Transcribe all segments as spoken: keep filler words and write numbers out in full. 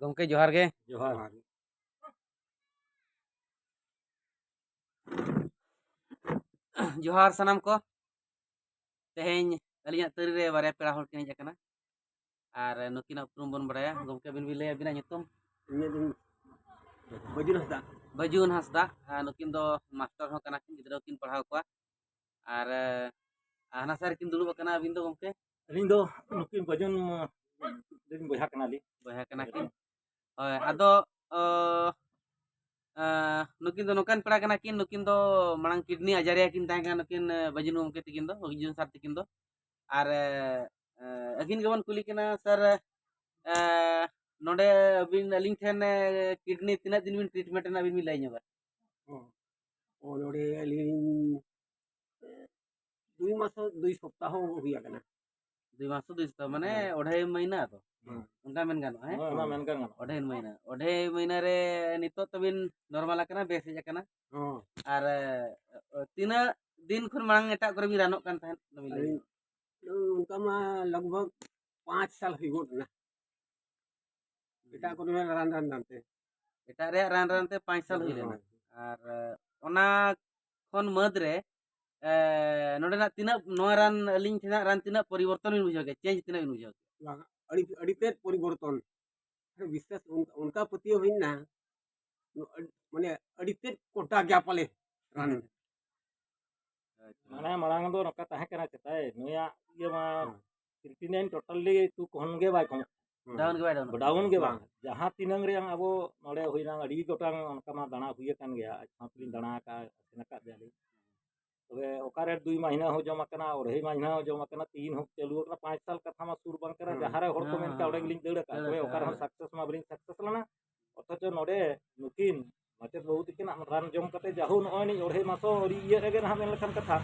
ᱜᱚᱢᱠᱮ ᱡᱚᱦᱟᱨ ᱜᱮ᱾ ᱡᱚᱦᱟᱨ᱾ ᱡᱚᱦᱟᱨ ᱥᱟᱱᱟᱢ ᱠᱚ᱾ ᱛᱮᱦᱮᱧ ᱟᱹᱞᱤᱧᱟᱜ ᱛᱟᱹᱨᱤ ᱨᱮ ᱵᱟᱨᱭᱟ ᱯᱮᱲᱟ ᱦᱚᱲ ᱠᱤᱱ ᱦᱮᱡ ᱟᱠᱟᱱᱟ, ᱟᱨ ᱱᱩᱠᱤᱱᱟᱜ ᱩᱯᱨᱩᱢ ᱵᱚᱱ ᱵᱟᱲᱟᱭᱟ᱾ ᱜᱚᱢᱠᱮ, ᱟᱹᱵᱤᱱ ᱵᱤᱱ ᱞᱟᱹᱭᱟ ᱟᱹᱵᱤᱱᱟᱜ ᱧᱩᱛᱩᱢ? ᱤᱧᱟᱹᱜ ᱧᱩᱛᱩᱢ ᱵᱟᱹᱡᱩᱱ ᱦᱟᱸᱥᱫᱟ᱾ ᱵᱟᱹᱡᱩᱱ ᱦᱟᱸᱥᱫᱟ᱾ ᱟᱨ ᱱᱩᱠᱤᱱ ᱫᱚ ᱢᱟᱥᱴᱟᱨ ᱦᱚᱸ ᱠᱟᱱᱟ ᱠᱤᱱ, ᱜᱤᱫᱽᱨᱟᱹ ᱦᱚᱸᱠᱤᱱ ᱯᱟᱲᱦᱟᱣ ᱠᱚᱣᱟ᱾ ᱟᱨ ᱦᱟᱱᱟ ᱥᱟ ᱨᱮᱠᱤᱱ ᱫᱩᱲᱩᱵ ᱟᱠᱟᱱᱟ᱾ ᱟᱹᱵᱤᱱ ᱫᱚ ᱜᱚᱢᱠᱮ? ᱟᱹᱞᱤᱧ ᱫᱚ ᱱᱩᱠᱤᱱ ᱵᱟᱹᱡᱩᱱ ᱨᱮᱱ ᱵᱚᱭᱦᱟ ᱠᱟᱱᱟᱞᱤᱧ᱾ ᱵᱚᱭᱦᱟ ᱠᱟᱱᱟ ᱠᱤᱱ᱾ ᱦᱳᱭ, ᱟᱫᱚ ᱚ, ᱟᱸ, ᱱᱩᱠᱤᱱ ᱫᱚ ᱱᱚᱝᱠᱟᱱ ᱯᱮᱲᱟ ᱠᱟᱱᱟ ᱠᱤᱱ, ᱱᱩᱠᱤᱱ ᱫᱚ ᱢᱟᱲᱟᱝ ᱠᱤᱰᱱᱤ ᱟᱡᱟᱨᱤᱭᱟ ᱠᱤᱱ ᱛᱟᱦᱮᱸ ᱠᱟᱱᱟ ᱱᱩᱠᱤᱱ, ᱟᱸ, ᱵᱟᱹᱡᱩᱱ ᱜᱚᱢᱠᱮ ᱛᱟᱹᱠᱤᱱ ᱫᱚ, ᱵᱟᱹᱡᱩᱱ ᱥᱟᱨ ᱛᱟᱹᱠᱤᱱ ᱫᱚ᱾ ᱟᱨ, ᱟᱸ, ᱟᱹᱠᱤᱱ ᱜᱮᱵᱚᱱ ᱠᱩᱞᱤ ᱠᱤᱱᱟ, ᱥᱟᱨ, ᱟᱸ, ᱱᱚᱰᱮ ᱟᱹᱵᱤᱱ, ᱟᱹᱞᱤᱧ ᱴᱷᱮᱱ, ᱟᱸ, ᱠᱤᱰᱱᱤ ᱛᱤᱱᱟᱹᱜ ᱫᱤᱱ ᱵᱤᱱ ᱴᱨᱤᱴᱢᱮᱱᱴ ᱮᱱᱟ, ᱟᱹᱵᱤᱱ ᱵᱤᱱ ᱞᱟᱹᱭ ᱧᱚᱜᱟ? ᱚ, ᱚ, ᱱᱚᱰᱮ ᱟᱹᱞᱤᱧ ᱫᱩᱭ ᱢᱟᱥ ᱦᱚᱸ ᱫᱩᱭ ᱥᱚᱯᱛᱟᱦᱚ ᱦᱩᱭ ᱟᱠᱟᱱᱟ᱾ ᱫᱩᱭ ᱢᱟᱥ ᱦᱚᱸ ᱫᱩᱭ ᱥᱚᱯᱛᱟᱦᱚ, ᱢᱟᱱᱮ ᱦᱮᱸ᱾ ᱚᱲᱦᱟᱭ ᱢᱟᱹᱦᱤᱱᱟ ᱛᱚ? ᱦᱮᱸ᱾ ᱚᱱᱠᱟ ᱢᱮᱱ ᱜᱟᱱᱚᱜᱼᱟ, ᱦᱮᱸ? ᱦᱮᱸ, ᱚᱱᱟ ᱢᱮᱱ ᱜᱟᱱ ᱜᱟᱱᱚᱜᱼᱟ᱾ ᱚᱲᱦᱟᱭ ᱢᱟᱹᱦᱤᱱᱟ᱾ ᱚᱲᱦᱟᱭ ᱢᱟᱹᱦᱤᱱᱟ ᱨᱮ ᱱᱤᱛᱚᱜ ᱛᱟᱵᱤᱱ ᱱᱚᱨᱢᱟᱞ ᱟᱠᱟᱱᱟ, ᱵᱮᱥ ᱦᱮᱡ ᱟᱠᱟᱱᱟ᱾ ᱦᱚᱸ᱾ ᱟᱨ, ᱮ, ᱛᱤᱱᱟᱹᱜ ᱫᱤᱱ ᱠᱷᱚᱱ ᱢᱟᱲᱟᱝ ᱮᱴᱟᱜ ᱠᱚᱨᱮ ᱵᱤᱱ ᱨᱟᱱᱚᱜ ᱠᱟᱱ ᱛᱟᱦᱮᱸᱫ? ᱚᱱᱟ ᱵᱤᱱ ᱞᱟᱹᱭ ᱟᱹᱞᱤᱧ ᱧᱚᱜ᱾ ᱚᱱᱠᱟ ᱢᱟ ᱞᱟᱜᱽ ᱵᱷᱟᱜᱽ ᱯᱟᱸᱪ ᱥᱟᱞ ᱦᱩᱭ ᱜᱚᱫ ᱮᱱᱟ᱾ ᱮᱴᱟᱜ ᱠᱚᱨᱮ ᱨᱟᱱ ᱨᱟᱱ ᱨᱟᱱ ᱛᱮ᱾ ᱮᱴᱟᱜ ᱨᱮᱭᱟᱜ ᱨᱟᱱ ᱨᱟᱱ ᱛᱮ ᱯᱟᱸᱪ ᱥᱟᱞ ᱦᱩᱭ ᱞᱮᱱᱟ᱾ ᱦᱳᱭ᱾ ᱟᱨ, ᱮ, ᱚᱱᱟ ᱠᱷᱚᱱ ᱢᱟᱹᱫᱽ ᱨᱮ, ᱮ, ᱱᱚᱰᱮᱱᱟᱜ ᱛᱤᱱᱟᱹᱜ, ᱱᱚᱣᱟ ᱨᱟᱱ, ᱟᱹᱞᱤᱧ ᱴᱷᱮᱱᱟᱜ ᱨᱟᱱ ᱛᱤᱱᱟᱹᱜ ᱯᱚᱨᱤᱵᱚᱨᱛᱚᱱ ᱵᱤᱱ ᱵᱩᱡᱷᱟᱹᱣ ᱠᱮᱫᱟ? ᱪᱮᱧᱡᱽ ᱛᱤᱱᱟᱹᱜ ᱵᱤᱱ ᱵᱩᱡᱷᱟᱹᱣ ᱠᱮᱫᱟ? ᱵᱟᱝ, ᱟᱹᱰᱤ, ᱟᱹᱰᱤ ᱛᱮᱫ ᱯᱚᱨᱤᱵᱚᱨᱛᱚᱱ᱾ ᱵᱤᱥᱥᱟᱥ ᱚᱱ-, ᱚᱱᱠᱟ ᱯᱟᱹᱛᱭᱟᱹᱣ ᱦᱩᱭ ᱮᱱᱟ, ᱟᱹᱰ-, ᱢᱟᱱᱮ ᱟᱹᱰᱤ ᱛᱮᱫ ᱠᱚᱰᱟ ᱜᱮᱭᱟ ᱯᱟᱞᱮ ᱨᱟᱱ᱾ ᱟᱪᱪᱷᱟ᱾ ᱢᱟᱱᱮ ᱢᱟᱲᱟᱝ ᱫᱚ ᱱᱚᱝᱠᱟ ᱛᱟᱦᱮᱸ ᱠᱟᱱᱟ ᱪᱮᱛᱟᱭ, ᱱᱩᱭᱟᱜ ᱤᱭᱟᱹ ᱢᱟ ᱦᱮᱸ᱾ ᱠᱨᱤᱴᱤᱱᱟᱭᱤᱱ ᱴᱳᱴᱟᱞᱤ ᱴᱩ ᱠᱷᱚᱱ ᱜᱮ ᱵᱟᱭ ᱠᱚᱢᱚᱜ᱾ ᱦᱮᱸ᱾ ᱰᱟᱣᱩᱱ ᱜᱮ ᱵᱟᱭ ᱰᱟᱣᱩᱱ᱾ ᱰᱟᱣᱩᱱ ᱜᱮ ᱵᱟᱝ᱾ ᱵᱟᱝ᱾ ᱡᱟᱦᱟᱸ ᱛᱤᱱᱟᱹᱝ ᱨᱮ ᱟᱵᱚ ᱱᱚᱰᱮ ᱦᱩᱭᱱᱟ, ᱟᱹᱰᱤ ᱜᱚᱴᱟᱝ ᱚᱱᱠᱟ ᱢᱟ ᱫᱟᱬᱟ ᱦᱩᱭ ᱟᱠᱟᱱ ᱜᱮᱭᱟ, ᱟᱡ ᱥᱟᱶ ᱛᱮᱞᱤᱧ ᱫᱟᱬᱟ ᱟᱠᱟᱫ, ᱥᱮᱱ ᱟᱠᱟᱫ ᱜᱮᱭᱟᱞᱤᱧ᱾ ᱛᱚᱵᱮ ᱚᱠᱟᱨᱮ ᱫᱩᱭ ᱢᱟᱹᱦᱱᱟᱹ ᱦᱚᱸ ᱡᱚᱢ ᱟᱠᱟᱱᱟ, ᱚᱲᱦᱟᱭ ᱢᱟᱹᱦᱱᱟᱹ ᱦᱚᱸ ᱡᱚᱢ ᱟᱠᱟᱱᱟ, ᱛᱤᱱ ᱦᱚᱸ ᱪᱟᱹᱞᱩ ᱟᱠᱟᱱᱟ, ᱯᱟᱸᱪ ᱥᱟᱞ ᱠᱟᱛᱷᱟ ᱢᱟ ᱥᱩᱨ ᱵᱟᱝ ᱠᱟᱱᱟ, ᱦᱮᱸ᱾ ᱡᱟᱦᱟᱸ ᱨᱮ ᱦᱚᱲ ᱠᱚ ᱦᱮᱸ, ᱢᱮᱱ ᱠᱟᱜ, ᱦᱮᱸ᱾ ᱚᱸᱰᱮ ᱜᱮᱞᱤᱧ ᱫᱟᱹᱲ ᱟᱠᱟᱫ᱾ ᱫᱟᱹᱲ ᱛᱚᱵᱮ ᱟᱠᱟᱫ, ᱚᱠᱟ ᱨᱮᱦᱚᱸ ᱦᱮᱸ᱾ ᱥᱟᱠᱥᱮᱥ ᱢᱟ ᱵᱟᱹᱞᱤᱧ ᱥᱟᱠᱥᱮᱥ ᱞᱮᱱᱟ᱾ ᱚᱛᱷᱚᱪᱚ ᱱᱚᱰᱮ ᱱᱩᱠᱤᱱ ᱢᱟᱪᱮᱫ ᱵᱟᱹᱵᱩ ᱛᱤᱠᱤᱱᱟᱜ ᱨᱟᱱ ᱡᱚᱢ ᱠᱟᱛᱮ ᱡᱟᱦᱳ ᱱᱚᱜᱼᱚᱭ ᱱᱤᱡ ᱚᱲᱦᱮ ᱢᱟᱥᱚ ᱟᱹᱣᱨᱤ ᱤᱭᱟᱹᱜ ᱨᱮᱜᱮ ᱱᱟᱦᱟᱜ ᱢᱮᱱ ᱞᱮᱠᱷᱟᱱ ᱠᱟᱛᱷᱟ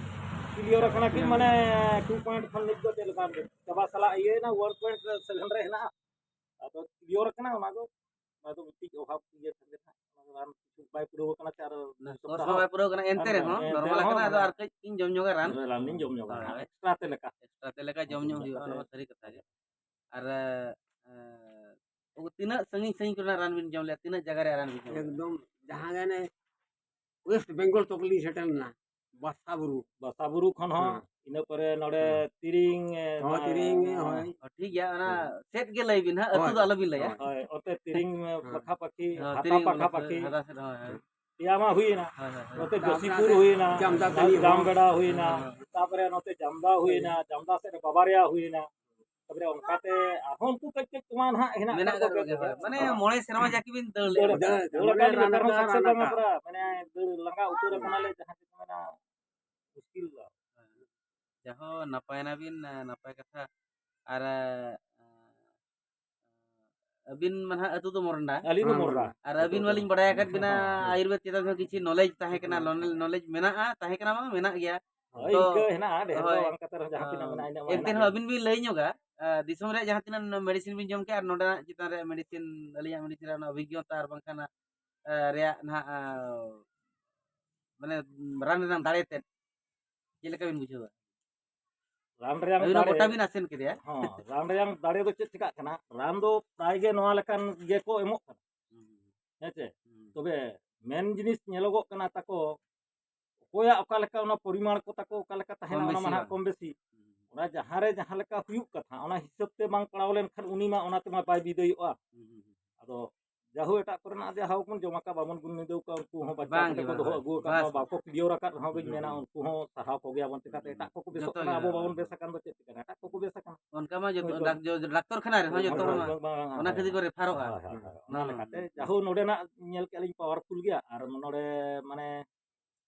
ᱠᱞᱤᱭᱟᱨ ᱟᱠᱟᱱᱟ ᱠᱤᱱ, ᱦᱮᱸ᱾ ᱢᱟᱱᱮ ᱴᱩ ᱯᱚᱭᱮᱱᱴ ᱠᱷᱚᱱ ᱱᱤᱛ ᱫᱚ ᱪᱮᱫ ᱞᱮᱠᱟ ᱪᱟᱵᱟ ᱥᱟᱞᱟᱜ ᱤᱭᱟᱹᱭᱮᱱᱟ, ᱚᱣᱟᱱ ᱯᱚᱭᱮᱱᱴ ᱥᱮᱵᱷᱮᱱ ᱨᱮ ᱦᱮᱱᱟᱜᱼᱟ᱾ ᱟᱫᱚ ᱠᱞᱤᱭᱟᱨ ᱟᱠᱟᱱᱟ, ᱚᱱᱟ ᱫᱚ, ᱚᱱᱟ ᱫᱚ ᱢᱤᱫᱴᱤᱡ ᱚᱵᱷᱟᱵᱽ ᱤᱭᱟᱹ ᱠᱷᱟᱱ ᱜᱮ ᱱᱟᱦᱟᱜ, ᱚᱱᱟ ᱫᱚ ᱨᱟᱱ ᱠᱤᱪᱷᱩ ᱵᱟᱭ ᱯᱩᱨᱟᱹᱣ ᱟᱠᱟᱱᱟ ᱥᱮ ᱟᱨ ᱚᱱᱟ ᱢᱤᱫ ᱠᱳᱨᱥ ᱥᱚᱯᱛᱟᱦᱚ ᱢᱟ ᱵᱟᱭ ᱯᱩᱨᱟᱹᱣ ᱟᱠᱟᱱᱟ, ᱮᱱᱛᱮ ᱦᱮᱸ, ᱨᱮᱦᱚᱸ ᱮᱱᱛᱮ ᱱᱚᱨᱢᱟᱞ ᱨᱮᱦᱚᱸ ᱟᱠᱟᱱᱟ, ᱟᱫᱚ ᱢᱟᱱᱮ ᱟᱨ ᱠᱟᱹᱡ ᱤᱧ ᱡᱚᱢ ᱧᱚᱜᱟ ᱨᱟᱱ᱾ ᱨᱟᱱ ᱞᱤᱧ ᱡᱚᱢ ᱧᱚᱜᱟ, ᱦᱳᱭ, ᱦᱟᱸᱜ, ᱦᱳᱭ᱾ ᱮᱠᱥᱴᱨᱟ ᱛᱮ ᱞᱮᱠᱟ᱾ ᱟᱨ, ᱮ, ᱛᱤᱱᱟᱹᱜ ᱥᱟᱺᱜᱤᱧ ᱥᱟᱺᱜᱤᱧ ᱠᱚᱨᱮᱱᱟᱜ ᱨᱟᱱ ᱵᱤᱱ ᱡᱚᱢ ᱞᱮᱜᱼᱟ? ᱛᱤᱱᱟᱹᱜ ᱡᱟᱭᱜᱟ ᱨᱮᱭᱟᱜ ᱨᱟᱱ ᱵᱤᱱ ᱡᱚᱢ ᱞᱮᱜᱼᱟ? ᱮᱠᱫᱚᱢ ᱡᱟᱦᱟᱸ ᱜᱮ ᱚᱱᱮ ᱳᱭᱮᱥᱴ ᱵᱮᱝᱜᱚᱞ ᱛᱚᱠ ᱞᱤᱧ ᱥᱮᱴᱮᱨ ᱞᱮᱱᱟ, ᱵᱟᱥᱟ ᱵᱩᱨᱩ᱾ ᱵᱟᱥᱟ ᱵᱩᱨᱩ ᱠᱷᱚᱱ ᱦᱚᱸ, ᱦᱮᱸ᱾ ᱤᱱᱟᱹ ᱯᱚᱨᱮ ᱱᱚᱰᱮ ᱦᱮᱸ᱾ ᱛᱤᱨᱤᱝ, ᱮ, ᱦᱚᱸ, ᱛᱤᱨᱤᱝ, ᱦᱳᱭ᱾ ᱚ, ᱴᱷᱤᱠ ᱜᱮᱭᱟ, ᱚᱱᱟ ᱦᱳᱭ᱾ ᱥᱮᱫ ᱜᱮ ᱞᱟᱹᱭ ᱵᱤᱱ ᱦᱟᱸᱜ, ᱟᱹᱛᱩ ᱦᱳᱭ᱾ ᱫᱚ ᱟᱞᱚ ᱵᱤᱱ ᱞᱟᱹᱭᱟ᱾ ᱦᱳᱭ᱾ ᱦᱳᱭ, ᱚᱱᱛᱮ ᱛᱤᱨᱤᱝ ᱦᱮᱸ᱾ ᱯᱟᱠᱷᱟ ᱯᱟᱠᱷᱤ, ᱦᱚᱸ, ᱦᱟᱛᱟ ᱛᱤᱨᱤᱝ ᱯᱟᱠᱷᱟ ᱚᱱᱟ ᱯᱟᱠᱷᱤ᱾ ᱦᱟᱫᱟ ᱥᱮᱫ, ᱦᱳᱭ, ᱦᱳᱭ᱾ ᱦᱮᱸ᱾ ᱯᱮᱭᱟ ᱢᱟ ᱦᱩᱭᱮᱱᱟ᱾ ᱦᱳᱭ, ᱦᱳᱭ, ᱦᱳᱭ᱾ ᱱᱚᱛᱮ ᱡᱳᱥᱤᱯᱩᱨ ᱦᱩᱭᱮᱱᱟ, ᱡᱟᱢᱫᱟ ᱛᱟᱹᱱᱤ ᱦᱩᱭᱮᱱᱟ᱾ ᱡᱟᱢᱵᱮᱲᱟ ᱦᱩᱭᱮᱱᱟ, ᱦᱳᱭ, ᱦᱳᱭ᱾ ᱛᱟᱯᱚᱨᱮ ᱱᱚᱛᱮ ᱡᱟᱢᱫᱟ ᱦᱩᱭᱮᱱᱟ, ᱦᱳᱭ᱾ ᱡᱟᱢᱫᱟ ᱥᱮᱫ ᱨᱮ ᱵᱟᱵᱟᱨᱮᱭᱟ ᱦᱩᱭᱮᱱᱟ᱾ ᱛᱟᱯᱚᱨᱮ ᱚᱱᱠᱟᱛᱮ ᱟᱨᱦᱚᱸ ᱩᱱᱠᱩ ᱠᱟᱹᱡ ᱠᱟᱹᱡ ᱠᱚᱢᱟ ᱱᱟᱦᱟᱜ ᱦᱮᱱᱟᱜ ᱢᱮᱱᱟᱜ ᱟᱠᱟᱫ ᱠᱚᱜᱮ, ᱠᱚᱜᱮᱭᱟ᱾ ᱦᱳᱭ᱾ ᱢᱟᱱᱮ ᱦᱳᱭ᱾ ᱢᱚᱬᱮ ᱥᱮᱨᱢᱟ ᱡᱟᱠᱤ ᱵᱤᱱ ᱫᱟᱹᱲ ᱞᱮᱫᱟ᱾ ᱫᱟᱹᱲ, ᱫᱟᱹᱲ ᱫᱟᱹᱲ ᱟᱠᱟᱫ ᱢᱟᱱᱮ ᱞᱮᱠᱟ ᱨᱟᱱ ᱨᱮᱱᱟᱜ ᱥᱟᱠᱥᱮᱥ ᱨᱟᱱ ᱵᱟᱝᱟ ᱟᱠᱟᱫ᱾ ᱯᱩᱨᱟ, ᱢᱟᱱᱮ ᱫᱟᱹᱲ ᱞᱟᱸᱜᱟ ᱩᱛᱟᱹᱨ ᱟᱠᱟᱱᱟᱞᱮ, ᱡᱟᱦᱟᱸ ᱪᱮ ᱢᱮᱱᱟ ᱢᱩᱥᱠᱤᱞ ᱫᱚ᱾ ᱡᱟᱦᱳ, ᱱᱟᱯᱟᱭ ᱱᱟᱵᱤᱱ, ᱱᱟᱯᱟᱭ ᱠᱟᱛᱷᱟ᱾ ᱟᱨ, ᱟᱹᱵᱤᱱ ᱢᱟ ᱱᱟᱦᱟᱜ ᱟᱹᱛᱩ ᱫᱚ ᱢᱚᱨᱚᱱᱰᱟ᱾ ᱟᱹᱞᱤᱧ ᱫᱚ ᱦᱮᱸ, ᱢᱚᱨᱚᱱᱰᱟ᱾ ᱟᱨ ᱟᱹᱵᱤᱱ ᱢᱟᱞᱤᱧ ᱵᱟᱲᱟᱭ ᱟᱠᱟᱫ ᱵᱤᱱᱟ ᱦᱮᱸ, ᱦᱮᱸ᱾ ᱟᱭᱩᱨᱵᱮᱫ ᱪᱮᱛᱟᱱ ᱦᱚᱸ ᱠᱤᱪᱷᱩ ᱱᱚᱞᱮᱡᱽ ᱛᱟᱦᱮᱸ ᱠᱟᱱᱟ, ᱦᱮᱸ᱾ ᱱᱚᱞᱮᱡᱽ ᱢᱮᱱᱟᱜᱼᱟ, ᱛᱟᱦᱮᱸ ᱠᱟᱱᱟ ᱵᱟᱝ, ᱢᱮᱱᱟᱜ ᱜᱮᱭᱟ᱾ ᱦᱳᱭ, ᱛᱚ, ᱤᱱᱠᱟᱹ ᱦᱮᱱᱟᱜᱼᱟ, ᱰᱷᱮᱨ ᱫᱚ ᱦᱳᱭ᱾ ᱵᱟᱝ ᱠᱟᱛᱮ ᱨᱮᱦᱚᱸ ᱡᱟᱦᱟᱸ ᱛᱤᱱᱟᱹᱜ ᱦᱳᱭ᱾ ᱢᱮᱱᱟᱜᱼᱟ, ᱤᱱᱟᱹᱜ ᱢᱟ ᱮᱱᱛᱮ ᱦᱮᱱᱟᱜ ᱨᱮᱦᱚᱸ ᱜᱮᱭᱟ᱾ ᱟᱹᱵᱤᱱ ᱵᱤᱱ ᱞᱟᱹᱭ ᱧᱚᱜᱟ, ᱟ, ᱫᱤᱥᱚᱢ ᱨᱮᱭᱟᱜ ᱡᱟᱦᱟᱸ ᱛᱤᱱᱟᱹᱜ medicine ᱵᱤᱱ ᱡᱚᱢ ᱠᱮᱜᱼᱟ ᱟᱨ ᱱᱚᱰᱮᱱᱟᱜ ᱪᱮᱛᱟᱱ ᱨᱮᱭᱟᱜ medicine, ᱟᱹᱞᱤᱧᱟᱜ medicine ᱨᱮᱭᱟᱜ ᱚᱱᱟ ᱚᱵᱷᱤᱜᱽᱜᱚᱛᱟ ᱟᱨ ᱵᱟᱝᱠᱷᱟᱱ, ᱟ, ᱨᱮᱭᱟᱜ ᱱᱟᱦᱟᱜ, ᱟ, ᱢᱟᱱᱮ ᱨᱟᱱ ᱨᱮᱱᱟᱜ ᱫᱟᱲᱮ ᱛᱮᱫ ᱪᱮᱫ ᱞᱮᱠᱟ ᱵᱤᱱ ᱵᱩᱡᱷᱟᱹᱣᱟ? ᱨᱟᱱ ᱨᱮᱭᱟᱝ ᱟᱹᱵᱤᱱ ᱦᱚᱸ ᱫᱟᱲᱮ, ᱜᱚᱴᱟ ᱵᱤᱱ ᱟᱥᱮᱱ ᱠᱮᱫᱮᱭᱟ᱾ ᱦᱚᱸ, ᱨᱟᱱ ᱨᱮᱭᱟᱝ ᱫᱟᱲᱮ ᱫᱚ ᱪᱮᱫ ᱪᱤᱠᱟᱜ ᱠᱟᱱᱟ? ᱨᱟᱱ ᱫᱚ ᱯᱨᱟᱭ ᱜᱮ ᱱᱚᱣᱟ ᱞᱮᱠᱟᱱ ᱜᱮᱠᱚ ᱮᱢᱚᱜ ᱠᱟᱱᱟ᱾ ᱦᱩᱸ᱾ ᱦᱮᱸ ᱪᱮ? ᱦᱩᱸ᱾ ᱛᱚᱵᱮ ᱢᱮᱱ ᱡᱤᱱᱤᱥ ᱧᱮᱞᱚᱜᱚᱜ ᱠᱟᱱᱟ ᱛᱟᱠᱚ, ᱚᱠᱚᱭᱟᱜ ᱚᱠᱟ ᱞᱮᱠᱟ ᱚᱱᱟ ᱯᱚᱨᱤᱢᱟᱬ ᱠᱚ ᱛᱟᱠᱚ ᱚᱠᱟ ᱞᱮᱠᱟ ᱛᱟᱦᱮᱱᱟ, ᱠᱚᱢ ᱚᱱᱟ ᱢᱟ ᱵᱮᱥᱤ ᱱᱟᱦᱟᱜ ᱵᱟᱝ᱾ ᱠᱚᱢ ᱵᱮᱥᱤ᱾ ᱦᱩᱸ᱾ ᱚᱱᱟ ᱡᱟᱦᱟᱸ ᱨᱮ ᱡᱟᱦᱟᱸ ᱞᱮᱠᱟ ᱦᱩᱭᱩᱜ ᱠᱟᱛᱷᱟ, ᱚᱱᱟ ᱦᱤᱥᱟᱹᱵ ᱛᱮ ᱵᱟᱝ ᱯᱟᱲᱟᱣ ᱞᱮᱱᱠᱷᱟᱱ ᱩᱱᱤ ᱢᱟ ᱚᱱᱟ ᱛᱮᱢᱟ ᱵᱟᱭ ᱵᱤᱫᱟᱹᱭᱚᱜᱼᱟ᱾ ᱦᱩᱸ, ᱦᱩᱸ, ᱦᱩᱸ᱾ ᱟᱫᱚ ᱡᱟᱦᱳ, ᱮᱴᱟᱜ ᱠᱚᱨᱮᱱᱟᱜ ᱡᱟᱦᱟᱸ ᱵᱚᱱ ᱡᱚᱢ ᱟᱠᱟᱫ, ᱵᱟᱵᱚᱱ ᱜᱩᱱ ᱱᱤᱫᱟᱹᱣ ᱠᱟᱜ, ᱩᱱᱠᱩ ᱦᱚᱸ ᱵᱟᱧᱪᱟᱣ ᱵᱟᱝ ᱠᱟᱛᱮ ᱜᱮ, ᱠᱚ ᱵᱟᱝ, ᱫᱚᱦᱚ ᱵᱟᱝ᱾ ᱟᱹᱜᱩ ᱟᱠᱟᱫ ᱵᱟᱥ, ᱵᱚᱱᱟ, ᱵᱟᱥ᱾ ᱵᱟᱠᱚ ᱠᱞᱤᱭᱟᱨ ᱟᱠᱟᱫ ᱨᱮᱦᱚᱸ ᱵᱤᱱ ᱦᱩᱸ, ᱢᱮᱱᱟ, ᱦᱩᱸ᱾ ᱩᱱᱠᱩ ᱦᱚᱸ ᱥᱟᱨᱦᱟᱣ ᱠᱚᱜᱮᱭᱟᱵᱚᱱ᱾ ᱪᱮᱠᱟᱛᱮ ᱦᱩᱸ᱾ ᱮᱴᱟᱜ ᱠᱚᱠᱚ ᱵᱮᱥᱚᱜ ᱡᱚᱛᱚ ᱠᱟᱱᱟ, ᱜᱮ, ᱟᱵᱚ ᱦᱳᱭ᱾ ᱵᱟᱵᱚᱱ ᱵᱮᱥ ᱟᱠᱟᱱ ᱫᱚ ᱪᱮᱫ ᱪᱤᱠᱟᱹᱱᱟ? ᱮᱴᱟᱜ ᱠᱚᱠᱚ ᱵᱮᱥ ᱟᱠᱟᱱᱟ᱾ ᱚᱱᱠᱟ ᱢᱟ ᱡᱚᱛᱚ ᱦᱳᱭ, ᱦᱳᱭ᱾ ᱰᱟᱠ-, ᱡᱚ-, ᱰᱟᱠᱛᱚᱨ ᱠᱷᱟᱱᱟ ᱨᱮᱦᱚᱸ ᱦᱳᱭ, ᱡᱚᱛᱚ ᱦᱳᱭ, ᱦᱚᱲ ᱢᱟ ᱦᱳᱭ, ᱵᱟᱝ, ᱵᱟᱝ, ᱵᱟᱝ, ᱚᱱᱟ ᱦᱳᱭ, ᱠᱷᱟᱹᱛᱤᱨ ᱠᱚ ᱦᱳᱭ᱾ ᱨᱮᱯᱷᱟᱨᱚᱜᱼᱟ᱾ ᱦᱳᱭ, ᱦᱳᱭ, ᱦᱳᱭ᱾ ᱚᱱᱟ ᱦᱩᱸ, ᱞᱮᱠᱟᱛᱮ ᱦᱩᱸ᱾ ᱡᱟᱦᱳ, ᱱᱚᱰᱮᱱᱟᱜ ᱧᱮᱞ ᱠᱮᱜᱼᱟ ᱞᱤᱧ powerful ᱜᱮᱭᱟ, ᱟᱨ ᱱᱚᱰᱮ ᱢᱟᱱᱮ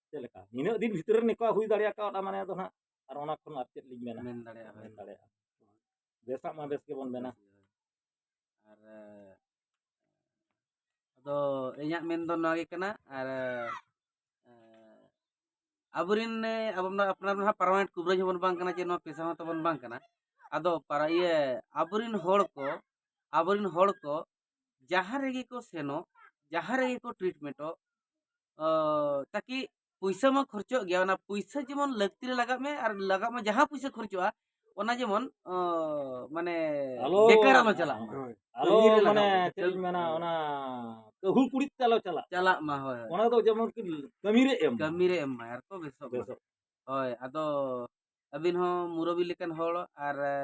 ᱪᱮᱫ ᱞᱮᱠᱟ? ᱱᱤᱱᱟᱹᱜ ᱫᱤᱱ ᱵᱷᱤᱛᱨᱤ ᱨᱮ ᱱᱚᱝᱠᱟ ᱦᱩᱭ ᱫᱟᱲᱮ ᱟᱠᱟᱫ, ᱚᱱᱟ ᱢᱟᱱᱮ ᱫᱚ ᱱᱟᱦᱟᱜ, ᱟᱨ ᱚᱱᱟ ᱠᱷᱚᱱ ᱟᱨ ᱪᱮᱫ ᱞᱤᱧ ᱢᱮᱱᱟ? ᱢᱮᱱ ᱫᱟᱲᱮᱭᱟᱜᱼᱟ, ᱦᱳᱭ᱾ ᱢᱮᱱ ᱫᱟᱲᱮᱭᱟᱜᱼᱟ᱾ ᱵᱮᱥᱟᱜ ᱢᱟ ᱵᱮᱥ ᱜᱮᱵᱚᱱ ᱢᱮᱱᱟ᱾ ᱵᱮᱥ ᱜᱮ, ᱦᱳᱭ᱾ ᱟᱨ, ᱟᱫᱚ ᱤᱧᱟᱹᱜ ᱢᱮᱱ ᱫᱚ ᱱᱚᱣᱟ ᱜᱮ ᱠᱟᱱᱟ, ᱟᱨ, ᱟᱵᱚᱨᱮᱱ, ᱟᱵᱚ ᱢᱟ ᱟᱯᱱᱟᱨ ᱢᱟ ᱦᱟᱸᱜ permanent ᱠᱩᱵᱨᱟᱹᱡ ᱦᱚᱸᱵᱚᱱ ᱵᱟᱝ ᱠᱟᱱᱟ ᱡᱮ ᱱᱚᱣᱟ ᱯᱮᱥᱟ ᱦᱚᱸ ᱛᱟᱵᱚᱱ ᱵᱟᱝ ᱠᱟᱱᱟ᱾ ᱟᱫᱚ ᱯᱟᱨᱟ-, ᱤᱭᱟᱹ, ᱟᱵᱚᱨᱮᱱ ᱦᱚᱲ ᱠᱚ, ᱟᱵᱚᱨᱮᱱ ᱦᱚᱲ ᱠᱚ ᱡᱟᱦᱟᱸ ᱨᱮᱜᱮ ᱠᱚ ᱥᱮᱱᱚᱜ, ᱡᱟᱦᱟᱸ ᱨᱮᱜᱮ ᱠᱚ ᱴᱨᱤᱴᱢᱮᱱᱴᱚᱜ, ᱚ, ᱛᱟᱠᱤ ᱯᱩᱭᱥᱟᱹ ᱢᱟ ᱠᱷᱚᱨᱪᱚᱜ ᱜᱮᱭᱟ, ᱚᱱᱟ ᱯᱩᱭᱥᱟᱹ ᱡᱮᱢᱚᱱ ᱞᱟᱹᱠᱛᱤ ᱨᱮ ᱞᱟᱜᱟᱜ ᱢᱮ ᱟᱨ ᱞᱟᱜᱟᱜ ᱢᱟ, ᱡᱟᱦᱟᱸ ᱯᱩᱭᱥᱟᱹ ᱠᱷᱚᱨᱪᱚᱜᱼᱟ, ᱚᱱᱟ ᱡᱮᱢᱚᱱ, ᱚ, ᱢᱟᱱᱮ ᱟᱞᱚ ᱵᱮᱠᱟᱨ ᱟᱞᱚ ᱪᱟᱞᱟᱜ ᱢᱟ᱾ ᱦᱳᱭ᱾ ᱠᱟᱹᱢᱤ ᱨᱮ ᱢᱟᱱᱮ ᱞᱟᱜᱟᱣ ᱠᱚᱣᱟ᱾ ᱪᱮᱫ ᱤᱧ ᱢᱮᱱᱟ, ᱦᱮᱸ᱾ ᱚᱱᱟ ᱠᱟᱹᱦᱩᱲ ᱠᱩᱲᱤᱫ ᱛᱮ ᱟᱞᱚ ᱪᱟᱞᱟᱜ᱾ ᱪᱟᱞᱟᱜ ᱢᱟ, ᱦᱳᱭ, ᱦᱳᱭ᱾ ᱚᱱᱟ ᱫᱚ ᱡᱮᱢᱚᱱ ᱠᱤ ᱠᱟᱹᱢᱤ ᱨᱮ ᱮᱢ ᱢᱟ᱾ ᱠᱟᱹᱢᱤ ᱨᱮ ᱮᱢ ᱢᱟ, ᱟᱨ ᱠᱚ ᱵᱮᱥᱚᱜ ᱢᱟ᱾ ᱵᱮᱥᱚᱜ᱾ ᱦᱳᱭ, ᱟᱫᱚ ᱟᱹᱵᱤᱱ ᱦᱚᱸ ᱢᱩᱨᱚᱵᱤ ᱞᱮᱠᱟᱱ ᱦᱚᱲ ᱟᱨ, ᱮ,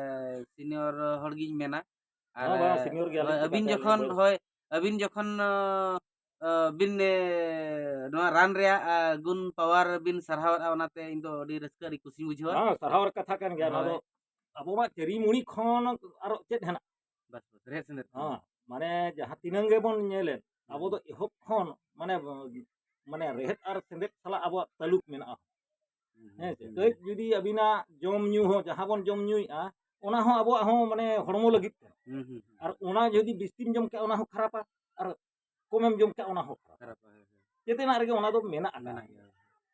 senior ᱦᱚᱲ ᱜᱤᱧ ᱢᱮᱱᱟ᱾ ᱟᱨ, ᱦᱚᱸ, ᱵᱟᱝ, ᱮ, senior ᱜᱮᱭᱟᱞᱤᱧ, ᱦᱳᱭ, ᱪᱮᱫᱟᱜ ᱟᱹᱵᱤᱱ ᱥᱮ ᱡᱚᱠᱷᱚᱱ, ᱩᱱᱟᱹᱜ ᱵᱚᱭᱮᱥ ᱦᱳᱭ, ᱟᱹᱵᱤᱱ ᱡᱚᱠᱷᱚᱱ, ᱚ, ᱚ, ᱵᱤᱱ, ᱮ, ᱱᱚᱣᱟ ᱨᱟᱱ ᱨᱮᱭᱟᱜ, ᱟ, ᱜᱩᱱ power ᱵᱤᱱ ᱥᱟᱨᱦᱟᱣᱮᱫᱼᱟ, ᱚᱱᱟᱛᱮ ᱤᱧ ᱫᱚ ᱟᱹᱰᱤ ᱨᱟᱹᱥᱠᱟᱹ, ᱟᱹᱰᱤ ᱠᱩᱥᱤᱧ ᱵᱩᱡᱷᱟᱹᱣᱟ᱾ ᱦᱚᱸ, ᱥᱟᱨᱦᱟᱣ ᱨᱮ ᱠᱟᱛᱷᱟ ᱠᱟᱱ ᱜᱮᱭᱟ, ᱱᱚᱣᱟ ᱫᱚ ᱦᱳᱭ᱾ ᱟᱵᱚ ᱢᱟ ᱪᱟᱹᱨᱤ ᱢᱩᱲᱤ ᱠᱷᱚᱱ ᱟᱨᱚ ᱪᱮᱫ ᱦᱮᱱᱟᱜ? ᱵᱟᱥ, ᱵᱟᱥ, ᱨᱮᱦᱮᱫ ᱥᱮᱸᱫᱮᱫ ᱠᱷᱚᱱ᱾ ᱦᱚᱸ, ᱢᱟᱱᱮ ᱡᱟᱦᱟᱸ ᱛᱤᱱᱟᱹᱝ ᱜᱮᱵᱚᱱ ᱧᱮᱞᱮᱫ, ᱟᱵᱚ ᱫᱚ ᱦᱩᱸ᱾ ᱮᱦᱚᱵ ᱠᱷᱚᱱ, ᱢᱟᱱᱮ, ᱢᱟᱱᱮ ᱨᱮᱦᱮᱫ ᱟᱨ ᱥᱮᱸᱫᱮᱫ ᱥᱟᱞᱟᱜ ᱟᱵᱚᱣᱟᱜ ᱛᱟᱹᱞᱩᱠ ᱢᱮᱱᱟᱜᱼᱟ᱾ ᱦᱩᱸ, ᱦᱩᱸ, ᱦᱮᱸ ᱥᱮ? ᱦᱩᱸ᱾ ᱠᱟᱹᱡ ᱡᱩᱫᱤ ᱟᱹᱵᱤᱱᱟᱜ ᱡᱚᱢ ᱧᱩ ᱦᱚᱸ, ᱡᱟᱦᱟᱸ ᱵᱚᱱ ᱡᱚᱢ ᱧᱩᱭᱮᱫᱼᱟ, ᱚᱱᱟ ᱦᱚᱸ ᱟᱵᱚᱣᱟᱜ ᱦᱚᱸ, ᱢᱟᱱᱮ, ᱦᱚᱲᱢᱚ ᱞᱟᱹᱜᱤᱫ ᱠᱟᱱᱟ᱾ ᱦᱩᱸ, ᱦᱩᱸ, ᱦᱩᱸ᱾ ᱟᱨ ᱚᱱᱟ ᱡᱩᱫᱤ ᱵᱤᱥᱛᱤᱢ ᱡᱚᱢ ᱠᱷᱟᱡ, ᱚᱱᱟ ᱦᱚᱸ ᱠᱷᱟᱨᱟᱯᱟ, ᱟᱨ ᱠᱚᱢᱮᱢ ᱡᱚᱢ ᱠᱷᱟᱡ, ᱚᱱᱟ ᱦᱚᱸ ᱠᱷᱟᱨᱟᱯᱟ᱾ ᱠᱷᱟᱨᱟᱯᱟ, ᱦᱮᱸ, ᱦᱮᱸ᱾ ᱪᱮᱛᱟᱱᱟᱜ ᱨᱮᱜᱮ ᱚᱱᱟ ᱫᱚ ᱢᱮᱱᱟᱜ ᱟᱠᱟᱫᱟ᱾ ᱢᱮᱱᱟᱜ ᱜᱮᱭᱟ᱾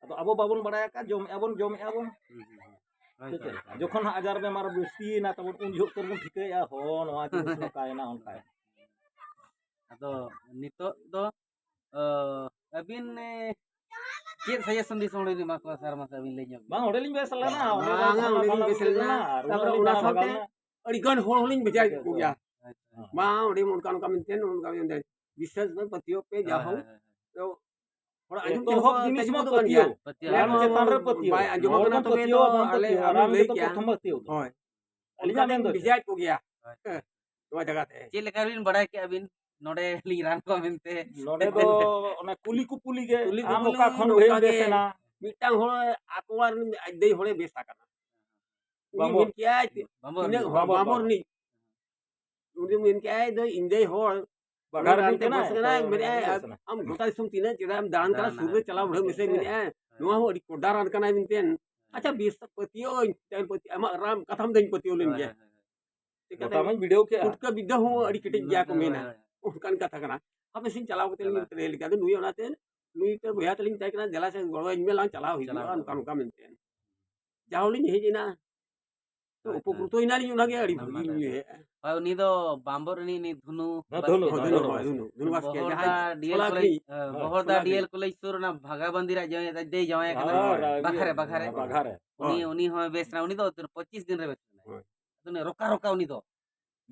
ᱟᱫᱚ ᱟᱵᱚ ᱵᱟᱵᱚᱱ ᱵᱟᱲᱟᱭ ᱟᱠᱟᱫ, ᱡᱚᱢᱮᱫᱼᱟ ᱵᱚᱱ, ᱡᱚᱢᱮᱫᱼᱟ ᱵᱚᱱ᱾ ᱦᱩᱸ, ᱦᱩᱸ, ᱦᱩᱸ᱾ ᱦᱳᱭ, ᱥᱮ ᱪᱮᱫ? ᱦᱳᱭ, ᱦᱳᱭ᱾ ᱡᱚᱠᱷᱚᱱ ᱦᱟᱸᱜ ᱟᱡᱟᱨ ᱵᱮᱢᱟᱨ ᱵᱟᱹᱲᱛᱤᱭᱮᱱᱟ ᱛᱟᱵᱚᱱ, ᱩᱱ ᱡᱚᱦᱚᱜ ᱛᱚᱵᱚᱱ ᱴᱷᱤᱠᱟᱹᱭᱮᱫᱼᱟ, ᱦᱚᱸ, ᱱᱚᱣᱟ ᱡᱤᱱᱤᱥ ᱱᱚᱝᱠᱟᱭᱮᱱᱟ, ᱚᱱᱠᱟᱭᱮᱱᱟ᱾ ᱟᱫᱚ ᱱᱤᱛᱚᱜ ᱫᱚ, ᱚ, ᱟᱹᱵᱤᱱ, ᱮ, ᱪᱮᱫ suggestion ᱫᱤᱥᱚᱢ ᱦᱚᱲ ᱵᱤᱱ ᱮᱢᱟ ᱠᱚᱣᱟ, ᱥᱟᱨ? ᱢᱟᱥᱮ ᱟᱹᱵᱤᱱ ᱞᱟᱹᱭ ᱧᱚᱜ ᱵᱤᱱ᱾ ᱵᱟᱝ, ᱚᱸᱰᱮᱞᱤᱧ ᱵᱮᱥ ᱞᱮᱱᱟ, ᱚᱸᱰᱮ ᱫᱚ ᱵᱟᱝᱟ, ᱥᱟᱱᱟᱢ ᱚᱸᱰᱮᱞᱤᱧ ᱵᱟᱝᱟ ᱵᱮᱥ ᱵᱩᱡᱷᱟᱹᱣ ᱞᱮᱱᱟ᱾ ᱞᱮᱱᱟ, ᱟᱨ ᱛᱟᱨᱯᱚᱨᱮ ᱚᱱᱟ ᱚᱱᱟ ᱥᱟᱶᱛᱮ ᱵᱟᱝᱟ᱾ ᱟᱹᱰᱤ ᱜᱟᱱ ᱦᱚᱲ ᱦᱚᱸᱞᱤᱧ ᱵᱷᱮᱡᱟᱭᱮᱫ ᱠᱚᱜᱮᱭᱟ᱾ ᱟᱪᱪᱷᱟ᱾ ᱦᱮᱸ᱾ ᱢᱟ, ᱚᱸᱰᱮ ᱚᱱᱠᱟ, ᱚᱱᱠᱟ ᱢᱮᱱᱛᱮ, ᱚᱱᱠᱟ ᱢᱮᱱᱛᱮ, ᱵᱤᱥᱥᱟᱥ ᱫᱚ ᱯᱟᱹᱛᱭᱟᱹᱣ ᱯᱮ, ᱡᱟ ᱦᱳᱭ, ᱦᱳᱠ᱾ ᱦᱳᱭ, ᱦᱳᱭ᱾ ᱛᱚ, ᱦᱚᱲ ᱟᱸᱡᱚᱢ ᱮᱛᱚᱦᱚᱵ ᱛᱮᱦᱚᱸ ᱡᱤᱱᱤᱥ ᱛᱟᱭᱚᱢ ᱢᱟ ᱫᱚ ᱠᱟᱱ ᱜᱮᱭᱟ᱾ ᱯᱟᱹᱛᱭᱟᱹᱣ᱾ ᱯᱟᱹᱛᱭᱟᱹᱣ᱾ ᱨᱟᱱ ᱪᱮᱛᱟᱱ ᱨᱮ ᱯᱟᱹᱛᱭᱟᱹᱣ᱾ ᱵᱟᱭ ᱟᱸᱡᱚᱢ ᱦᱚᱲ ᱟᱠᱟᱱᱟ, ᱵᱚᱱ ᱛᱚᱵᱮ ᱯᱟᱹᱛᱭᱟᱹᱣ ᱫᱚ ᱟᱵᱚᱱ ᱟᱞᱮ, ᱯᱟᱹᱛᱭᱟᱹᱣ᱾ ᱟᱢᱮᱢ ᱟᱨ ᱞᱟᱹᱭ ᱠᱮᱭᱟ᱾ ᱯᱨᱚᱛᱷᱚᱢ ᱯᱟᱹᱛᱭᱟᱹᱣ ᱫᱚ᱾ ᱦᱳᱭ᱾ ᱟᱹᱞᱤᱧᱟᱜ ᱚᱱᱠᱟ ᱢᱮᱱ ᱫᱚ ᱵᱤᱱ ᱪᱮᱫ? ᱵᱷᱮᱡᱟᱭᱮᱫ ᱠᱚᱜᱮᱭᱟ᱾ ᱦᱳᱭ᱾ ᱦᱮᱸ, ᱱᱚᱣᱟ ᱡᱟᱭᱜᱟ ᱛᱮ᱾ ᱪᱮᱫ ᱞᱮᱠᱟ ᱵᱤᱱ ᱵᱟᱲᱟᱭ ᱠᱮᱜᱼᱟ ᱵᱤᱱ ᱱᱚᱰᱮ ᱞᱤᱧ ᱨᱟᱱ ᱠᱚᱣᱟ ᱢᱮᱱᱛᱮ? ᱱᱚᱰᱮ ᱫᱚ ᱚᱱᱮ ᱠᱩᱞᱤ ᱠᱩᱯᱩᱞᱤ ᱜᱮ, ᱠᱩᱞᱤ ᱟᱢ ᱠᱩᱯᱩᱞᱤ ᱚᱠᱟ ᱠᱷᱚᱱ ᱱᱚᱝᱠᱟ ᱵᱷᱟᱹᱭᱮᱢ ᱵᱮᱥ ᱜᱮ, ᱮᱱᱟ? ᱢᱤᱫᱴᱟᱝ ᱦᱚᱲ ᱟᱠᱚᱣᱟᱜ ᱟᱡ ᱫᱟᱹᱭ ᱦᱚᱲᱮ ᱵᱮᱥ ᱟᱠᱟᱱᱟ᱾ ᱩᱱᱤ ᱵᱟᱵᱚᱨ᱾ ᱢᱮᱱ ᱠᱮᱜᱼᱟᱭ, ᱵᱟᱵᱚᱨ ᱛᱤᱱᱟᱹᱜ ᱨᱤᱱᱤᱡ᱾ ᱦᱚᱲ, ᱵᱟᱵᱚᱨ, ᱵᱟᱵᱚᱨ ᱵᱟᱵᱚᱨ᱾ ᱨᱤᱱᱤᱡ᱾ ᱩᱱᱤ ᱢᱮᱱ ᱠᱮᱜᱼᱟᱭ, ᱫᱚ ᱤᱧ ᱫᱟᱹᱭ ᱦᱚᱲ, ᱵᱟᱜᱟᱱ ᱩᱱᱤ ᱨᱟᱱ ᱨᱤᱱᱤᱡ ᱛᱮ ᱠᱟᱱᱟᱭ, ᱵᱮᱥ ᱠᱟᱱᱟᱭ, ᱛᱚ ᱢᱮᱱᱮᱫᱼᱟᱭ, ᱩᱱᱤ ᱵᱮᱥ ᱮᱱᱟᱭ᱾ ᱟᱢ ᱜᱚᱴᱟ ᱫᱤᱥᱚᱢ ᱛᱤᱱᱟᱹᱜ ᱪᱮᱫᱟᱜ ᱮᱢ ᱫᱟᱬᱟᱱ ᱠᱟᱱᱟ? ᱫᱟᱬᱟᱱ ᱥᱩᱨ ᱨᱮ ᱠᱟᱱᱟᱭ᱾ ᱪᱟᱞᱟᱣ ᱵᱩᱰᱷᱟᱹᱣ ᱢᱮᱥᱮ, ᱦᱮᱸ᱾ ᱢᱮᱱᱮᱫᱼᱟᱭ, ᱦᱮᱸ᱾ ᱱᱚᱣᱟ ᱦᱚᱸ ᱟᱹᱰᱤ ᱠᱚᱰᱟ ᱨᱟᱱ ᱠᱟᱱᱟᱭ ᱢᱮᱱᱛᱮ᱾ ᱦᱮᱸ᱾ ᱟᱪᱪᱷᱟ, ᱵᱮᱥ, ᱯᱟᱹᱛᱭᱟᱹᱣ ᱟᱹᱧ, ᱯᱟᱹᱛᱭᱟᱹᱣ ᱟᱹᱧ, ᱟᱢᱟᱜ ᱨᱟᱱ ᱠᱟᱛᱷᱟᱢ ᱫᱚᱧ ᱯᱟᱹᱛᱭᱟᱹᱣ ᱞᱮᱱ ᱦᱳᱭ, ᱜᱮᱭᱟ᱾ ᱦᱳᱭ, ᱦᱳᱭ᱾ ᱪᱤᱠᱟᱹᱛᱮ? ᱜᱚᱴᱟ ᱢᱟᱧ ᱵᱤᱰᱟᱹᱣ ᱠᱮᱜᱼᱟ᱾ ᱯᱩᱴᱠᱟᱹ ᱵᱤᱫᱽᱫᱟᱹ ᱦᱚᱸ ᱟᱹᱰᱤ ᱠᱮᱴᱮᱡ ᱜᱮᱭᱟ ᱠᱚ ᱦᱳᱭ, ᱢᱮᱱᱟ᱾ ᱦᱳᱭ, ᱦᱳᱭ᱾ ᱚᱱᱠᱟᱱ ᱠᱟᱛᱷᱟ ᱠᱟᱱᱟ᱾ ᱦᱟᱯᱮ ᱥᱮᱧ ᱪᱟᱞᱟᱣ ᱠᱟᱛᱮ ᱞᱤᱧ ᱪᱟᱞᱟᱜ᱾ ᱴᱨᱟᱭ ᱞᱮᱜᱮ᱾ ᱟᱫᱚ ᱱᱩᱭ ᱚᱱᱟᱛᱮ, ᱱᱩᱭ ᱛᱮ ᱵᱚᱭᱦᱟ ᱛᱟᱹᱞᱤᱧ ᱛᱟᱦᱮᱸ ᱠᱟᱱᱟ, ᱫᱮᱞᱟ ᱥᱮ ᱜᱚᱲᱚ ᱟᱹᱧ ᱢᱮ, ᱞᱟᱝ ᱪᱟᱞᱟᱣ ᱦᱩᱭᱩᱜᱼᱟ, ᱪᱟᱞᱟᱣ ᱚᱱᱠᱟ, ᱦᱩᱭᱩᱜᱼᱟ᱾ ᱚᱱᱠᱟ ᱢᱮᱱᱛᱮ᱾ ᱡᱟᱦᱟᱸ ᱞᱤᱧ ᱦᱮᱡ ᱮᱱᱟ, ᱛᱚ ᱦᱳᱭ, ᱩᱯᱚᱠᱨᱤᱛᱚ ᱦᱳᱭ᱾ ᱮᱱᱟᱞᱤᱧ, ᱚᱱᱟᱜᱮ ᱟᱹᱰᱤ ᱵᱷᱟᱹᱜᱤ ᱦᱳᱭ, ᱞᱤᱧ ᱦᱳᱭ᱾ ᱩᱭᱦᱟᱹᱨᱮᱜᱼᱟ᱾ ᱦᱳᱭ, ᱩᱱᱤ ᱫᱚ ᱵᱟᱢᱵᱚᱨ ᱨᱤᱱᱤᱡ, ᱩᱱᱤ ᱫᱷᱩᱱᱩ ᱦᱮᱸ, ᱵᱟᱥᱠᱮ᱾ ᱫᱷᱩᱱᱩ, ᱦᱳᱭ, ᱫᱷᱩᱱᱩ, ᱫᱷᱩᱱᱩ, ᱦᱳᱭ, ᱵᱟᱥᱠᱮ, ᱫᱷᱩᱱᱩ ᱵᱟᱥᱠᱮ, ᱡᱟᱦᱟᱸᱭ ᱵᱚᱦᱚᱲᱫᱟ ᱥᱳᱞᱟ ᱰᱤ-, ᱠᱷᱤᱞᱤ᱾ ᱦᱮᱸ, ᱦᱳᱭ, ᱵᱚᱦᱚᱲᱫᱟ ᱥᱳᱞᱟ ᱠᱷᱤᱞᱤ᱾ ᱰᱤ ᱮᱞ ᱠᱚᱞᱮᱡᱽ ᱥᱩᱨ ᱨᱮᱱᱟᱜ ᱵᱷᱟᱜᱟᱵᱟᱱᱫᱤ ᱨᱮ ᱡᱟᱶᱟᱭ, ᱟᱡ ᱫᱟᱹᱭ ᱡᱟᱶᱟᱭ ᱠᱟᱱᱟ᱾ ᱦᱳᱭ, ᱦᱳᱭ, ᱵᱟᱠᱷᱟᱨᱮ, ᱦᱳᱭ, ᱵᱟᱠᱷᱟᱨᱮ᱾ ᱦᱳᱭ, ᱵᱟᱠᱷᱟᱨᱮ᱾ ᱩᱱᱤ, ᱦᱳᱭ᱾ ᱩᱱᱤ ᱦᱚᱸ ᱵᱮᱥ ᱮᱱᱟ, ᱩᱱᱤ ᱫᱚ ᱯᱚᱸᱪᱤᱥ ᱫᱤᱱ ᱨᱮ ᱵᱮᱥ ᱮᱱᱟᱭ᱾ ᱦᱳᱭ᱾ ᱟᱫᱚ ᱩᱱᱤ ᱨᱚᱠᱟ ᱨᱚᱠᱟ ᱩᱱᱤ ᱫᱚ᱾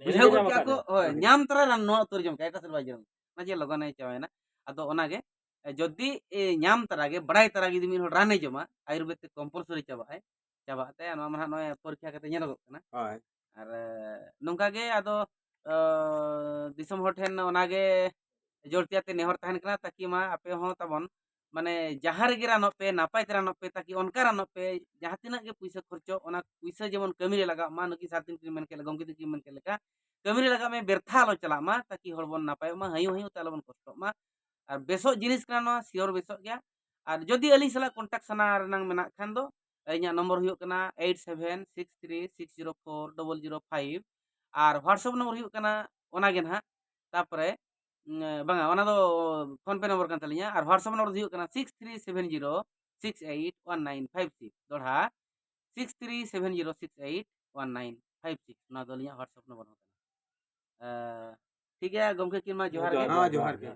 ᱵᱩᱡᱷᱟᱹᱣ ᱜᱚᱫ ᱠᱮᱜᱼᱟ ᱠᱚ, ᱦᱳᱭ, ᱧᱟᱢ ᱛᱚᱨᱟ ᱨᱟᱱ ᱱᱚᱣᱟ ᱩᱛᱟᱹᱨ ᱡᱚᱢ ᱠᱮᱜᱼᱟ, ᱮᱴᱟᱜ ᱥᱮᱫ ᱵᱟᱭ ᱡᱚᱢ᱾ ᱚᱱᱟ ᱡᱮ ᱞᱚᱜᱚᱱᱮ ᱪᱟᱵᱟᱭᱮᱱᱟ᱾ ᱟᱫᱚ ᱚᱱᱟᱜᱮ, ᱮ, ᱡᱩᱫᱤ, ᱮ, ᱧᱟᱢ ᱛᱚᱨᱟ ᱜᱮ, ᱵᱟᱲᱟᱭ ᱛᱚᱨᱟ ᱜᱮ ᱡᱩᱫᱤ ᱢᱤᱫ ᱦᱚᱲ ᱨᱟᱱᱮ ᱡᱚᱢᱟ, ᱟᱭᱩᱨᱵᱮᱫ ᱛᱮ compulsory ᱪᱟᱵᱟᱜᱼᱟᱭ, ᱪᱟᱵᱟᱜ ᱛᱮ ᱱᱚᱣᱟ ᱢᱟ ᱱᱟᱦᱟᱜ ᱱᱚᱜᱼᱚᱭ ᱯᱚᱨᱤᱠᱠᱷᱟ ᱠᱟᱛᱮ ᱧᱮᱞᱚᱜᱚᱜ ᱠᱟᱱᱟ᱾ ᱦᱳᱭ᱾ ᱟᱨ, ᱮ, ᱱᱚᱝᱠᱟ ᱜᱮ ᱟᱫᱚ, ᱚ, ᱫᱤᱥᱚᱢ ᱦᱚᱲ ᱴᱷᱮᱱ ᱚᱱᱟᱜᱮ ᱡᱳᱨ ᱛᱮᱭᱟᱛᱮ ᱱᱮᱦᱚᱨ ᱛᱟᱦᱮᱱ ᱠᱟᱱᱟ, ᱛᱟᱠᱤ ᱢᱟ ᱟᱯᱮ ᱦᱚᱸ ᱛᱟᱵᱚᱱ, ᱢᱟᱱᱮ, ᱡᱟᱦᱟᱸ ᱨᱮᱜᱮ ᱨᱟᱱᱚᱜ ᱯᱮ, ᱱᱟᱯᱟᱭ ᱛᱮ ᱨᱟᱱᱚᱜ ᱯᱮ, ᱛᱟᱠᱤ ᱚᱱᱠᱟ ᱨᱟᱱᱚᱜ ᱯᱮ, ᱡᱟᱦᱟᱸ ᱛᱤᱱᱟᱹᱜ ᱜᱮ ᱯᱩᱭᱥᱟᱹ ᱠᱷᱚᱨᱪᱚᱜ, ᱚᱱᱟ ᱯᱩᱭᱥᱟᱹ ᱡᱮᱢᱚᱱ ᱠᱟᱹᱢᱤ ᱨᱮ ᱞᱟᱜᱟᱜ ᱢᱟ᱾ ᱱᱩᱠᱤᱱ ᱥᱟᱨ ᱛᱤᱱ ᱠᱤᱱ ᱢᱮᱱ ᱠᱮᱫ ᱞᱮᱠᱟ, ᱜᱚᱢᱠᱮ ᱛᱤᱠᱤᱱ ᱢᱮᱱ ᱠᱮᱫ ᱞᱮᱠᱟ, ᱠᱟᱹᱢᱤ ᱨᱮ ᱞᱟᱜᱟᱜ ᱢᱮ, ᱵᱮᱨᱛᱷᱟ ᱟᱞᱚ ᱪᱟᱞᱟᱜ ᱢᱟ, ᱛᱟᱠᱤ ᱦᱚᱲ ᱵᱚᱱ ᱱᱟᱯᱟᱭᱚᱜ ᱢᱟ, ᱦᱟᱹᱭᱩ ᱦᱟᱹᱭᱩ ᱛᱮ ᱟᱞᱚ ᱵᱚᱱ ᱠᱚᱥᱴᱚᱜ ᱢᱟ᱾ ᱟᱨ ᱵᱮᱥᱚᱜ ᱡᱤᱱᱤᱥ ᱠᱟᱱᱟ ᱱᱚᱣᱟ, sure ᱵᱮᱥᱚᱜ ᱜᱮᱭᱟ᱾ ᱟᱨ ᱡᱩᱫᱤ ᱟᱹᱞᱤᱧ ᱥᱟᱞᱟᱜ contact ᱥᱟᱱᱟ ᱨᱮᱱᱟᱜ ᱢᱮᱱᱟᱜ ᱠᱷᱟᱱ ᱫᱚ, ᱤᱧᱟᱹᱜ ᱱᱚᱢᱵᱚᱨ ᱦᱩᱭᱩᱜ ᱠᱟᱱᱟ eight seven six three six zero four double zero five, ᱟᱨ WhatsApp ᱱᱚᱢᱵᱚᱨ ᱦᱩᱭᱩᱜ ᱠᱟᱱᱟ ᱚᱱᱟ ᱜᱮ ᱱᱟᱦᱟᱜ᱾ ᱛᱟᱯᱚᱨᱮ, ᱩᱸ, ᱵᱟᱝᱟ, ᱚᱱᱟ ᱫᱚ PhonePe ᱱᱚᱢᱵᱚᱨ ᱠᱟᱱ ᱛᱟᱹᱞᱤᱧᱟ, ᱟᱨ WhatsApp ᱱᱚᱢᱵᱚᱨ ᱫᱚ ᱦᱩᱭᱩᱜ ᱠᱟᱱᱟ six three seven zero six eight one nine five six᱾ ᱫᱚᱲᱦᱟ, six three seven zero six eight one nine five six᱾ ᱱᱚᱣᱟ ᱫᱚ ᱟᱹᱞᱤᱧᱟᱜ WhatsApp ᱱᱚᱢᱵᱚᱨ ᱦᱚᱸ ᱠᱟᱱᱟ᱾ ᱮ, ᱴᱷᱤᱠ ᱜᱮᱭᱟ ᱜᱚᱢᱠᱮ, ᱠᱤᱱ ᱢᱟ ᱡᱚᱦᱟᱨ ᱜᱮ᱾ ᱦᱮᱸ, ᱡᱚᱦᱟᱨ ᱜᱮ᱾